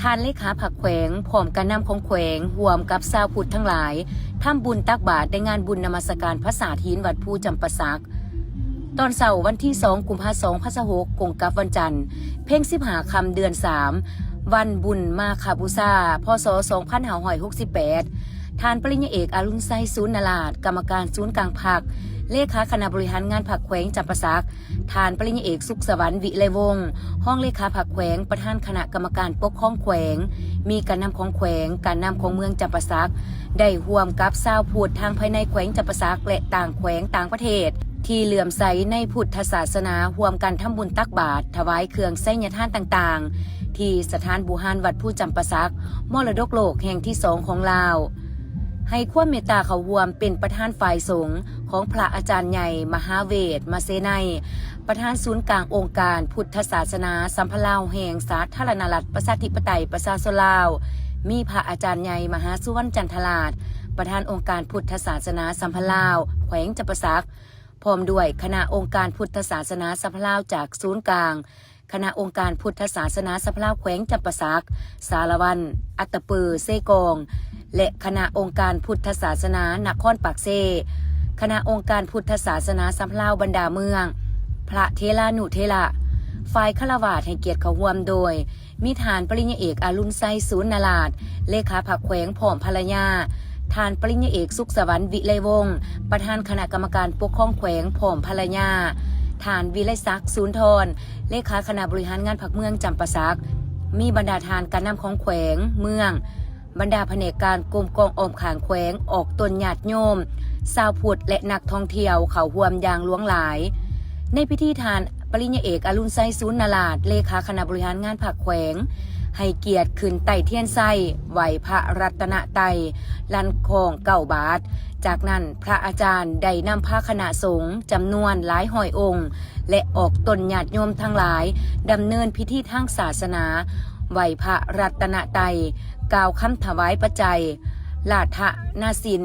ທ່ານເລຂາພັກແຂວງ ພ້ອມການນຳຂອງແຂວງ ຮ່ວມກັບຊາວພຸດທັງຫຼາຍ ທຳບຸນຕັກບາດໃນງານບຸນນະມັດສະການພະສາດຫີນວັດພູຈຳປາສັກ ຕອນເຊົ້າວັນທີສອງ ກຸມພາ ສອງພັນຊາວຫົກ ກົງກັບວັນຈັນ ເພັງສິບຫ້າຄ່ຳເດືອນສາມ ວັນບຸນມາຄະບູຊາ ພ.ສ. ສອງພັນຫ້າຮ້ອຍຫົກສິບແປດ ທ່ານປະລິນຍາເອກ ອາລຸນໄຊ ສູນນະລາດ ກຳມະການສູນກາງພັກ ເລຂາຄະນະບໍລິຫານງານພັກແຂວງຈຳປາສັກ, ທ່ານປະລິນຍາເອກ ສຸກສະຫວັນ ວິໄລວົງ ຮອງເລຂາພັກແຂວງ ປະທານຄະນະກຳມະການປົກຄອງແຂວງ, ມີການນຳຂອງແຂວງ, ການນຳຂອງເມືອງຈຳປາສັກ ໄດ້ຮ່ວມກັບຊາວພຸດທັງພາຍໃນແຂວງຈຳປາສັກ ແລະ ຕ່າງແຂວງຕ່າງປະເທດ ທີ່ເຫຼື້ອມໃສໃນພຸດທະສາສະໜາ ຮ່ວມກັນທຳບຸນຕັກບາດ ຖວາຍເຄື່ອງໄຊຍະທານຕ່າງໆ ທີ່ສະຖານບູຮານວັດພູຈຳປາສັກ ມໍລະດົກໂລກແຫ່ງທີສອງຂອງລາວ. ໃຫ້ຄວາມເມດຕາເຂົ້າຮ່ວມເປັນປະທານຝ່າຍສົງຂອງພະອາຈານໃຫຍ່ ມະຫາເວດ ມະເສໄນ ປະທານສູນກາງອົງການພຸດທະສາສະໜາສຳພັນລາວແຫ່ງສາທາລະນະລັດ ປະຊາທິປະໄຕ ປະຊາຊົນລາວ, ມີພະອາຈານໃຫຍ່ ມະຫາສຸວັນ ຈັນທະລາດ ປະທານອົງການພຸດທະສາສະໜາສຳພັນລາວແຂວງຈຳປາສັກ, ພ້ອມດ້ວຍຄະນະອົງການພຸດທະສາສະໜາສຳພັນລາວຈາກສູນກາງ, ຄະນະອົງການພຸດທະສາສະໜາສຳພັນລາວແຂວງຈຳປາສັກ, ສາລະວັນ, ອັດຕະປື, ເຊກອງ ແລະ ຄະນະອົງການພຸດທະສາສະໜານະຄອນປາກເຊ, ຄະນະອົງການພຸດທະສາສະໜາສຳພັນລາວບັນດາເມືອງ, ພະເຖລານຸເຖລະ, ຝ່າຍຄາລະວາດໃຫ້ກຽດເຂົ້າຮ່ວມໂດຍ ມີທ່ານປະລິນຍາເອກ ອາລຸນໄຊ ສູນນະລາດ ເລຂາພັກແຂວງ ພ້ອມພັນລະຍາ, ທ່ານປະລິນຍາເອກ ສຸກສະຫວັນ ວິໄລວົງ ປະທານຄະນະກຳມະການປົກຄອງແຂວງ ພ້ອມພັນລະຍາ, ທ່ານ ວິໄລສັກ ສູນທອນ ເລຂາຄະນະບໍລິຫານງານພັກເມືອງຈຳປາສັກ, ມີບັນດາທ່ານການນຳຂອງແຂວງ, ເມືອງ, ບັນດາພະແນກການກົມກອງອ້ອມຂ້າງແຂວງ, ອອກຕົນຍາດໂຍມ, ຊາວພຸດ ແລະ ນັກທ່ອງທ່ຽວເຂົ້າຮ່ວມຢ່າງຫຼວງຫຼາຍ. ໃນພິທີ ທ່ານປະລິນຍາເອກ ອາລຸນໄຊ ສູນນະລາດ ເລຂາຄະນະບໍລິຫານງານພັກແຂວງ ໃຫ້ກຽດຂຶ້ນໄຕ້ທຽນໄຊ ໄຫວ້ພະລັດຕະນະໄຕ ລັນຄ້ອງເກົ້າບາດ. ຈາກນັ້ນ ພະອາຈານໄດ້ນຳພາຄະນະສົງຈຳນວນຫຼາຍຮ້ອຍອົງ ແລະ ອອກຕົນຍາດໂຍມທັງຫຼາຍ ດຳເນີນພິທີທາງສາສະໜາ ໄຫວ້ພະລັດຕະນະໄຕ, ກ່າວຄຳຖວາຍປັດໄຈ ລາທະນາສິນ,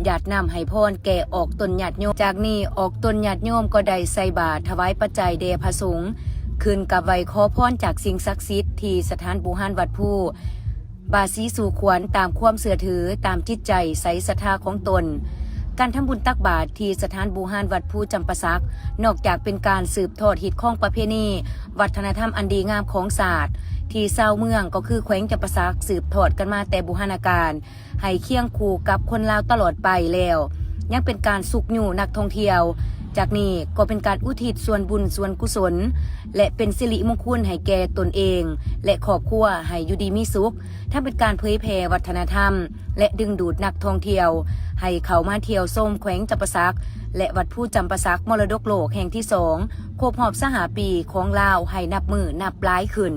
ຢາດນ້ຳໃຫ້ພອນແກ່ອອກຕົນຍາດໂຍມ. ຈາກນີ້ ອອກຕົນຍາດໂຍມກໍໄດ້ໃສ່ບາດຖວາຍປັດໄຈແດ່ພະສົງ, ຂຶ້ນກັບໄຫວ້ຂໍພອນຈາກສິ່ງສັກສິດທີ່ສະຖານບູຮານວັດພູ ບາສີສູ່ຂວັນຕາມຄວາມເຊື່ອຖື, ຕາມຈິດໃຈໃສສັດທາຂອງຕົນ. ການທຳບຸນຕັກບາດທີ່ສະຖານບູຮານວັດພູຈຳປາສັກ ນອກຈາກເປັນການສືບທອດຮີດຄອງປະເພນີ ວັດທະນະທຳອັນດີງາມຂອງຊາດ ທີ່ຊາວເມືອງ ກໍຄືແຂວງຈຳປາສັກ ສືບທອດກັນມາແຕ່ບູຮານະການ ໃຫ້ຄຽງຄູ່ກັບຄົນລາວຕະຫຼອດໄປແລ້ວ ຍັງເປັນການຊຸກຍູ້ນັກທ່ອງທ່ຽວ. ຈາກນີ້ກໍເປັນການອຸທິດສ່ວນບຸນສ່ວນກຸສົນ ແລະ ເປັນສິລິມົງຄຸນໃຫ້ແກ່ຕົນເອງ ແລະ ຄອບຄົວໃຫ້ຢູ່ດີມີສຸກ, ທັງເປັນການເຜີຍແຜ່ວັດທະນະທຳ ແລະ ດຶງດູດນັກທ່ອງທ່ຽວໃຫ້ເຂົ້າມາທ່ຽວຊົມແຂວງຈຳປາສັກ ແລະ ວັດພູຈຳປາສັກ ມໍລະດົກໂລກແຫ່ງທີສອງ ຄົບຮອບຊາວຫ້າປີຂອງລາວໃຫ້ນັບມື້ນັບຫຼາຍຂຶ້ນ.